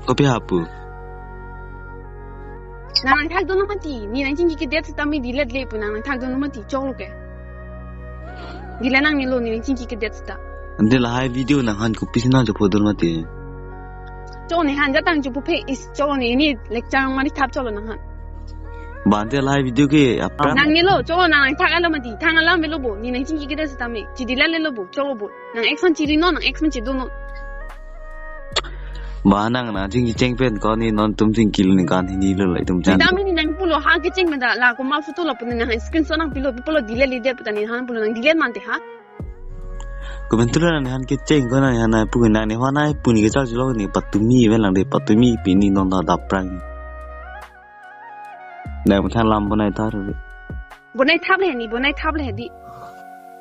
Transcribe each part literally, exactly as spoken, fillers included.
Kopi hapu? Nang nangthakdun mati, ne nangchingki kedet setame delete le pu nang nangthakdun mati, choklo ke. Delete nangnelo, ne nangchingki kedet seta. Ante lahai video nangphan kopisi nangchophodun mati? Choklo ne han jatang chopho phe is choklo ne, ne lecture mari thap choklo nangphan. Ba ante lahai video ke aphrang. Nangnelo, choklo nang nangthak alam mati, thang alam avelo bo, ne nangchingki kedet setame, chi delete lelo bo, choklo bo. Nang ex aphan chiri non, nang ex aphan chido non. Ba nang nangchingki cheng pen ko ne non tum chingkilo ne kan hini lo la itum chan. Seta mini nangpulo ha kecheng pen ta la komat photo lo pu ne nang screenshot nangpilo, pipolo delete ledet pu ta ne han pulo nang delete mante ha. Komentu nang ne han kecheng ko nang ne han nangpu nang ne han nangpu ne kechak chilo ne patumi ven lang de patumi pini non ta daprang. Nang pathan lam bonai thar. Bonai thap le ni, bonai thap le di.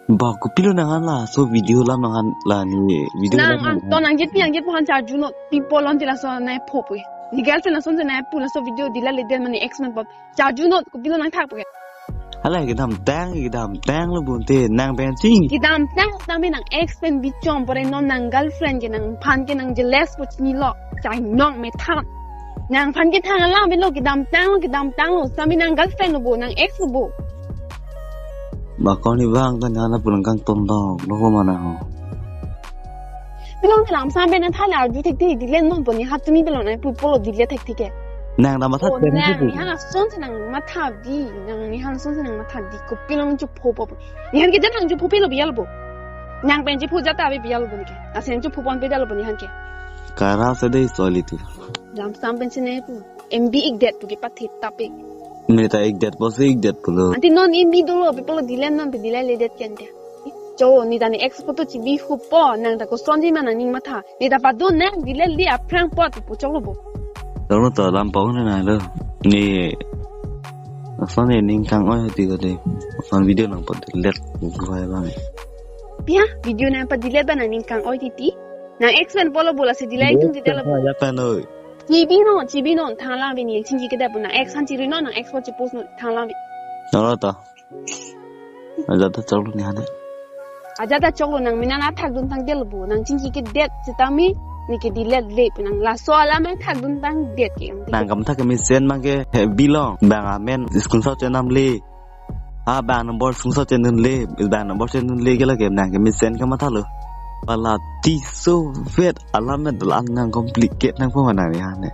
Ba kopilo nangphan laso video lam nangphan la ne video nang lam an nangphan. To nang jetpi nang jetpo han charju non, pipolo ante laso nangpho pu. Ne girlfriend lason si nangpu laso video delete ledet mane ex aphan pop. Charju non, kopilo nangthak pu ke. Hala kedamtang, kedamtanglo bonte nang pen ching. Kedamtang setame nang ex pen bichom pore non nang girlfriend ke nangphan ke nang jealous po chinilo. Chai nong me than. Nangphan ke thang alam avelo kedamtanglo, kedamtanglo. Setame nang girlfriend lo bo, nang ex lo bo. Ba ko ne bang ta ne hala pulang kangton dok lo ko mana ho. Pilong lam sampai nang thala arju thekthe delete non po ne hat tumi pilong nangpupolo delete thekthe ke. Nang ta matha Oh, pen nang si pu. Ne han ason si nang matha di, nang ne han ason si nang matha di. Kopilong chopho po. Ne han ke jatang chopho pelo bial bo. Nang pen chopho jata ave bial bo ne ke. Asen chopho pon pe dal bo ne han ke. Kara se dei soli tu. Lam sampai si ne pu. M B ik det pu ke pathe tap ik. Ne ta ik det po si ik det pulo. Ante non M B dolo, pipolo delete non pe delete ledet ke ante. Cho, ne ta ne ex photo chibi hupo, nang ta kosonji ma nangning matha. Ne ta padun nang delete le aphrang pot pu choklo bo. Choklo to lam pong ne nanglo. Ne ason ne ning kang-oi ti ko de. Ason video nangpot delete pu ko hai bang. Pia, video nangpa delete ba nangning kang-oi titi. Nang ex pen polo bo lasi delete tum ti dalo bo. Ya pen oi. Chibi non, chibi non, thang alam aveni, chingki kedet pu nang ex aphan chiri non, nang ex aphan chipost non, thang alam aveni. Choklo to. Ajat ta choklo ne han. Ajat ta choklo nang mena nangthakdun tang del bo, nang chingki kedet setame, ne ke delete le pu nang laso alam nangthakdun tang det ke. Nang kamatha kemesen abang ke he bilong, bang amen, screenshot chenam le. Ha bang number screenshot chenun le, bang number chenun le ke lake nang kemesen kamathalo. Pala ti so vet alam me dalan nang complicated nangpo mana ne han ne.